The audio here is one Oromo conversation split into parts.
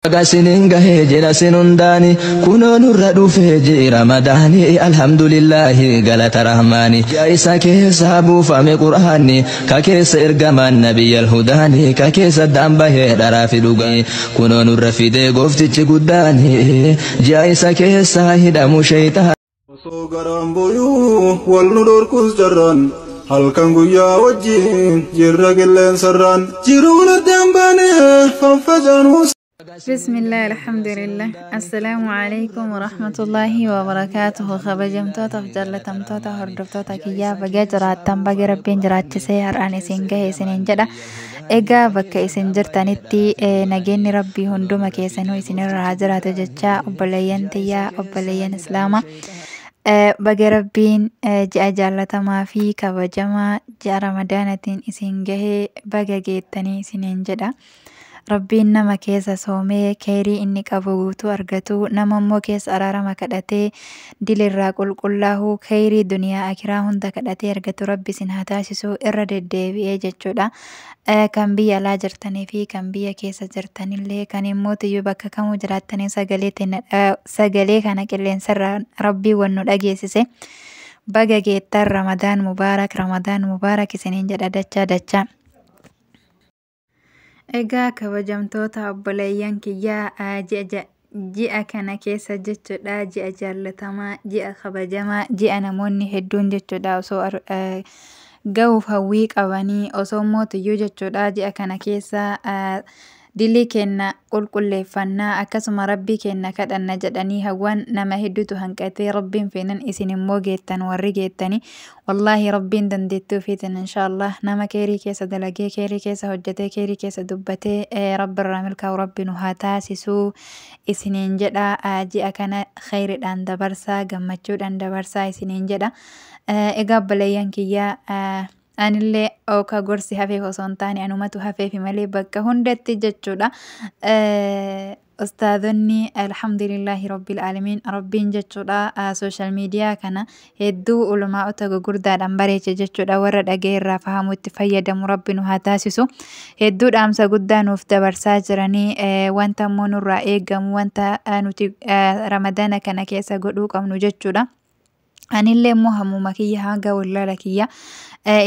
Baga gahee jira sin hundaani, kunoo nurra dhufee ji'i Ramadaani. Alhamdulillahi, galata rahmaani. Ji'a isa keessa buufame Qur'aanni, ka keessa ergamaan nabiyyal hudaani, ka keessa addaan bahee dharaa fi dhugaa, kunoo nurra fidee gooftichi guddaani. Ji'a isa keessa hidhamu sheeyxaan. Osoo garaan booyuu wal nu dhorkus jarraan, halkan guyyaa wajjin jirra qilleensarraan, jiruun addaan baane faffacaanuus. بسم الله، الحمد لله، السلام عليكم ورحمة الله وبركاته. Kabajamtoota, jaalatamtoota, hordoftoota kiyyaa, baga jiraattan, baga Rabbiin jiraachisee har'aan isin gahe isiniin jedha. Egaa bakka isin jirtanitti nageenyi Rabbii hunduma keessanuu isinirra haa jiraatu jecha, obboleeyyan tiyyaa, obboleeyyan Islaamaa, baga Rabbiin ji'a jaalatamaa fi kabajamaa ji'a Ramadaanatiin isin gahee, baga geettanii isiniin jedha. Rabbiin nama keessa soomee kheyrii inni qabu guutuu argatu, nama immoo keessa araarama kadhatee dilirraa qulqullaa'uu, kheyrii duniyaa akiraa hunda kadhatee argatu Rabbi isin haa taasisu irra deddeebi'ee jechuudha. Kan biyya alaa jirtanii fi kan biyya keessa jirtanillee, kan immoo tiyyuu bakka kamuu jiraattanii sagalee kana qilleensarraa Rabbii wan nu dhageessise. Baga geettan, Ramadaan Mubaarak, Ramadaan Mubaarak isiniin jedha dachaa dachaa. Egaa kabajamtoota obboleeyyan kiyyaa, ji'a kana keessa jechuudha, ji'a jaallatamaa, ji'a kabajamaa, ji'a namoonni hedduun jechuudha osoo gahuuf hawwii qabanii, osoo mootiyyuu jechuudha ji'a kana keessa dilii kenna qulqulleeffannaa, akkasuma Rabbii kenna kadhanna jedhanii hawwan nama hedduutu hanqatee, Rabbiin feenan isin immoo geettan. Warri geettanii wallaahi Rabbiin dandeettii ofiitiin inshaallah nama keerii keessa dalagee, keerii keessa hojjetee, keerii keessa dubbatee Rabbi irraa milkaa'u Rabbi nu haa taasisuu isiniin jedha. Ji'a kana kheyriidhaan dabarsaa, gammachuudhaan dabarsaa isiniin jedha. Egaa obboleeyyan kiyyaa, anillee ooka gorsi hafeef osoo hin taane anumatu hafeefi malee, bakka hundatti jechuudha. Ustaadonni, alhamdulillahi rabbil aalamiin, Rabbiin jechuudha social media kana hedduu ulamaa'ota gurguddaadhaan bareeche jechuudha. Warra dhagee irraa fahamu, itti fayyadamu Rabbi nu haa taasisu. Hedduu dhaamsa guddaa nuuf dabarsaa jiranii, wanta immoo nurraa eegamu, wanta nuti Ramadaana kana keessa godhuu qabnu jechuudha. Anillee immoo hammuma kiyya hanga wallaala kiyya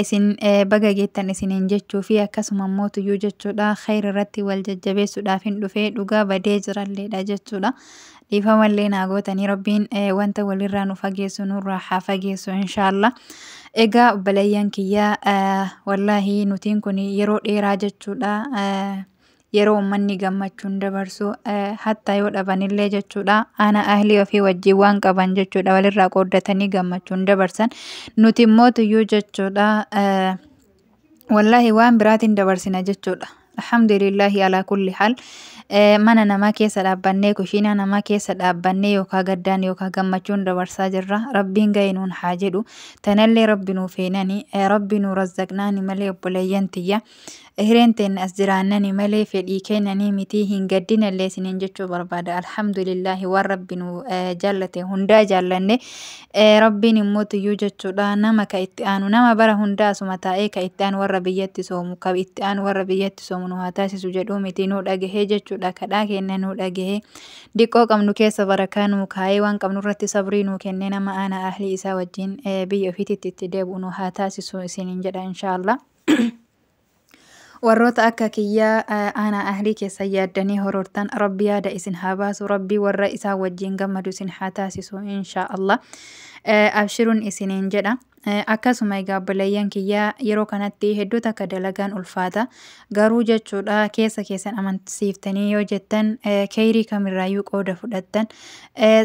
isin baga geettan isiniin jechuu fi akkasuma immoo tuyyuu jechuudha kheyr irratti wal jajjabeessuudhaaf hin dhufee, dhugaa badee jiralleedha jechuudha. Dhiifamallee naa gootanii, Rabbiin wanta walirraa nu fageessu nurraa haa fageessu inshaallah. Egaa obboleeyyan kiyya, wallaahi nutiin kun yeroo dheeraa jechuudha. Yeroo uummanni gammachuun dabarsu, hatta yoo dhabanillee jechuudha, ana ahlii ofii wajjin waan qaban jechuudha walirraa qooddatanii gammachuun dabarsan. Nuti immoo tuyyuu jechuudha wallaahi waan biraatiin dabarsina jechuudha. Alhamdulillahi alaa kulli haal. Mana namaa keessa dhaabbannee, kushiinaa namaa keessa dhaabbannee, yookaan gaddaan yookaan gammachuun dabarsaa jirra. Rabbiin ga'e nuun haa jedhu. Tanallee Rabbi nuu feenani, Rabbi nuu razzaqnaani malee, obboleeyyan tiyya. Hireen teenya as jiraannani malee fedhii kennanii miti, hin gaddinallee isiniin jechuu barbaada. Alhamdulillahi, waan Rabbi nuu jaallate hundaa jaallanne. Rabbiin immoo tuyyuu jechuudha nama ka itti aanu, nama bara hundaa asuma taa'ee ka itti aanu warra biyyatti soomu, ka itti aanu warra biyyatti soomu nu haa taasisu jedhuu miti, nuu dhagahee jechuudha. Kadhaa kenna nuu dhagahee, diqqoo qabnu keessa barakaa nuu kaayee, waan qabnu irratti sabrii nuu kennee, nama ana ahlii isaa wajjin biyya ofiititti itti deebi'u nu haa taasisu isiniin jedha inshaallah. Warroota akka kiyyaa ana ahlii keessa yaaddanii horortan, Rabbi yaada isin haa baasu, Rabbi warra isaa wajjin gammadu isin haa taasisu insha Allah. Abshiruun isiniin jedha. Akkasuma egaa obboleeyyan kiyyaa, yeroo kanatti hedduu takka dalagaan ulfaata. Garuu jechuudha keessa keessan amansiiftanii yoo jettan, kheyrii kamirraayyuu qooda fudhattan,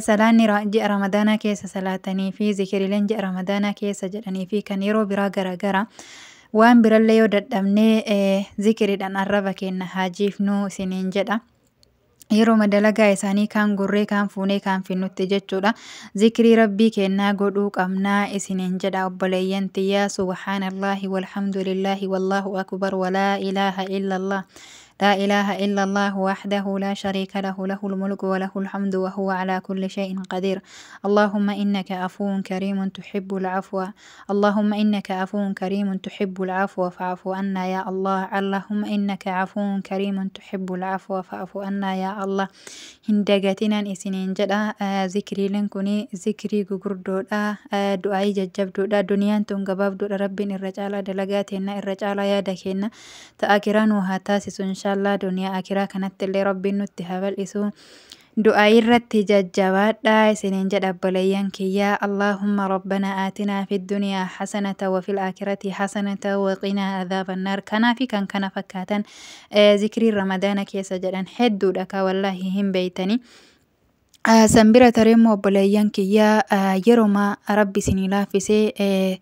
salaanni ji'a Ramadaanaa keessa salaatanii fi zikiriileen ji'a Ramadaanaa keessa jedhanii fi kan yeroo biraa garaagara. Waan birallee yoo dadhabnee zikiriidhaan arraba keenya haa jiifnuu isiniin jedha. Yeroo dalagaa isaanii kaan gurree, kaan fuunee, kaan finnutti jechuudha. Zikrii Rabbii kennaa godhuu qabnaa isiniin jedha obboleeyyan tiyyaa. Subhaanallahi, walhamdulillahi, wallahu akbar, walaa ilaaha illallah. لا إله إلا الله وحده لا شريك له، له الملك وله الحمد وهو على كل شيء قدير. اللهم إنك عفو كريم تحب العفو، اللهم إنك عفو كريم تحب العفو فاعف عنا يا الله. اللهم إنك عفو كريم تحب العفو فاعف عنا يا الله. Hin dagatinaan isiniin jedha. Zikriileen kun zikrii gugurdoodha, du'aayii jajjabduudha. Duniyaan tun gabaabduudha. Rabbiin irra caalaa dalagaa teenna, irra caalaa yaada keenna ta akiraa nu haa taasisu, inshaallah. Duniyaa akiraa kanatti illee Rabbiin nutti haa bal'isu. Du'aa irratti jajjabaadha isiniin jedha, obboleeyyan kiyyaa. اللهم ربنا آتنا في الدنيا حسنة وفي الآخرة حسنة وقنا عذاب النار. Kanaa fi kan kana fakkaatan zikrii Ramadaana keessa jedhan hedduudha ka wallaahi hin beeytanii. Sanbira taree immoo, obboleeyyan kiyyaa, yeroma Rabbi isinii laaffisee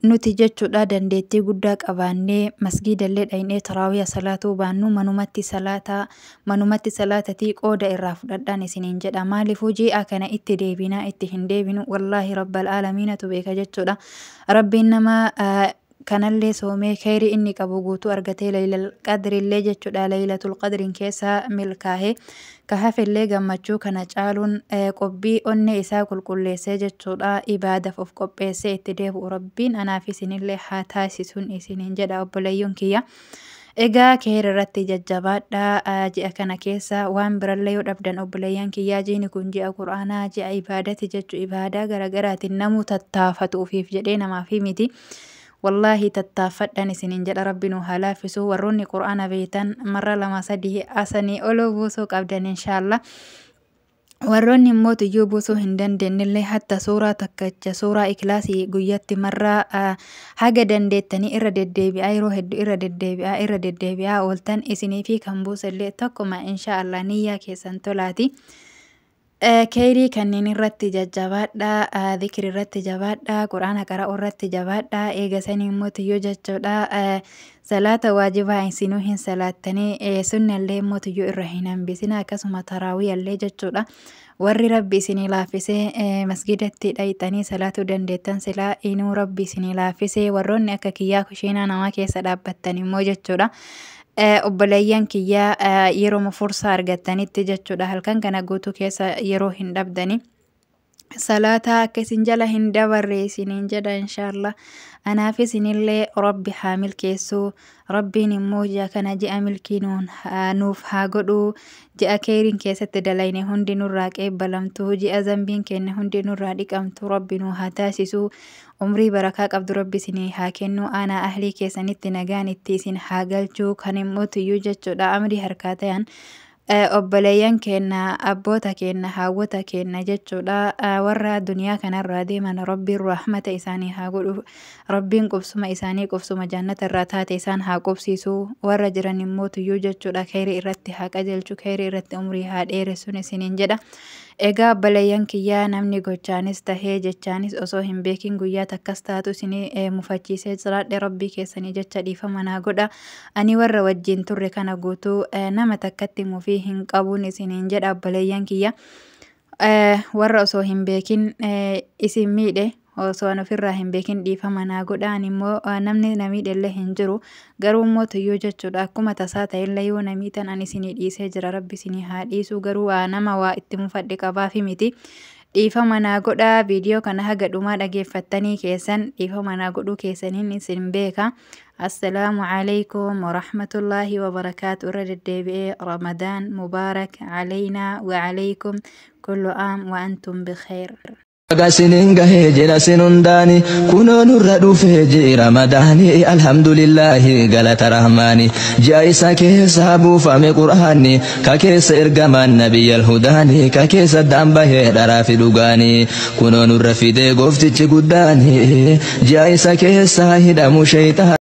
nuti jechuudha dandeettii guddaa qabaannee masgiidallee dhaynee taraawiya salaatuu baannu, manumatti salaataa, manumatti salaatatii qooda irraa fudhadhaan isiniin jedha. Maaliifuu ji'a kana itti deebinaa itti hin deebinu, wallaahi rabbal aalamiinatu beeka jechuudha. Rabbiin nama kanallee soomee kheyrii inni qabu guutuu argatee, Laylal Qadrillee jechuudha, Laylatul Qadriin keessa milkaa'ee, ka hafellee gammachuu kana caaluun qobbii onnee isaa qulqulleessee jechuudha ibaadaaf of qopheessee itti deebi'u Rabbiin anaaf isinillee haa taasisuun isiniin jedha, obboleeyyoon kiyya. Egaa keera irratti jajjabaadhaa ji'a kana keessa. Waan birallee yoo dhabdan, obboleeyyan kiyyaa, jiini kun ji'a Qur'aanaa, ji'a ibaadati jechuu, ibaadaa garaagaraatiin namuu tattaafatu ofiif jedhee namaaf miti. Wallaahi tattaaffadhan isiniin jedha. Rabbi nu haa laaffisu. Warroonni Qur'aana beektan marra lama sadii asanii oloo buusuu qabdan, inshaallah. Warroonni immoo tiyyuu buusuu hin dandeenyellee, hatta suuraa takkacha, suuraa Ikilaasii guyyatti marraa haga dandeettanii irra deddeebi'aa, yeroo hedduu irra deddeebi'aa, irra deddeebi'aa ooltan, isinii fi kan buusellee tokkuma, inshaallah, niyyaa keessan tolaati. Keeyrii kanneen irratti jajjabaadhaa, dhikri irratti jabaadhaa, Quraana qara'uu irratti jabaadhaa. Eega sanii immoo tiyyuu jechuudha salaata waajibaa isinuu hin salaattanii, sunnallee immoo tiyyuu irra hin hambisina, akkasuma taraawiyallee jechuudha. Warri Rabbi isinii laaffisee masgidatti dhayxanii salaatuu dandeettan, silaa inuu Rabbi isinii laaffisee, warroonni akka kiyyaa kushiinaa namaa keessa dhaabbattan immoo jechuudha. Obboleeyyan kiyyaa, yeroo fursaa argattanitti jechuudha, halkan kana guutuu keessa yeroo hin dhabdani. Salaataa akka isin jala hin dabarre isiniin jedha, inshaallah. Anaaf isinillee Rabbi haa milkeessuu. Rabbiin immoo ji'a kana ji'a milkii nuuf haa godhuu. Ji'a keeriin keessatti dalayne hundi nurraa qeebbalamtuu. Ji'a zambiin keenya hundi nurraa dhiqamtu Rabbi nuu haa taasisuu. Umrii barakaa qabdu Rabbi isinii haa kennu. Aanaa ahlii keessanitti nagaan itti isin haa galchuu. Kan immoo tuyyuu jechuudha amrii harkaa ta'an obboleeyyan keenya, abboota keenya, haawwota keenya jechuudha warra duniyaa kanarraa deeman, Rabbiin rahmata isaanii haa godhu. Rabbiin qubsuma isaanii qubsuma jannata irraa taate isaan haa qubsiisu. Warra jiran immoo tuyyuu jechuudha kheyrii irratti haa qajeelchu, kheyrii irratti umrii haa dheeressuun isiniin jedha. Egaa obboleeyyan kiyyaa, namni gochaanis tahee jechaanis osoo hin beekin guyyaa takkas taatu isinii mufachiisee jiraadhe, Rabbii keessanii jecha dhiifama naa godha. Ani warra wajjin turre kana guutuu nama takkatti mufii hin qabuun isiniin jedha, obboleeyyan kiyya. Warra osoo hin beekin isin miidhe, osoo an ofirraa hin beekin dhiifama naa godha. Ani immoo namni na miidhellee hin jiru, garuu immoo tuyyuu jechuudha akkuma tasaa ta'ellee yoo na miitan ani isinii dhiisee jira, Rabbi isinii haa dhiisu. Garuu waa nama waa itti mufadhe qabaafi miti. Dhiifama naa godhaa. Viidiyoo kana haga dhumaa dhageeffattanii keessan dhiifama naa godhuu keessaniin isin beeka. السلام عليكم ورحمة الله وبركاته. Irra deddeebi'ee رمضان مبارك علينا وعليكم، كل عام وأنتم بخير. Baga isiniin gahee jedha sin hundaani, kunoo nurra dhufee ji'i Ramadaani. Alhamdulillahi, galata Rahmaani. Ji'a isa keessa buufame Qur'aanni, ka keessa ergamaan Nabiyyal Hudaani, ka keessa addaan bahee dharaa fi dhugaani, kunoo nurra fidee gooftichi guddaani, ji'a isa keessa hidhamu shayxaan.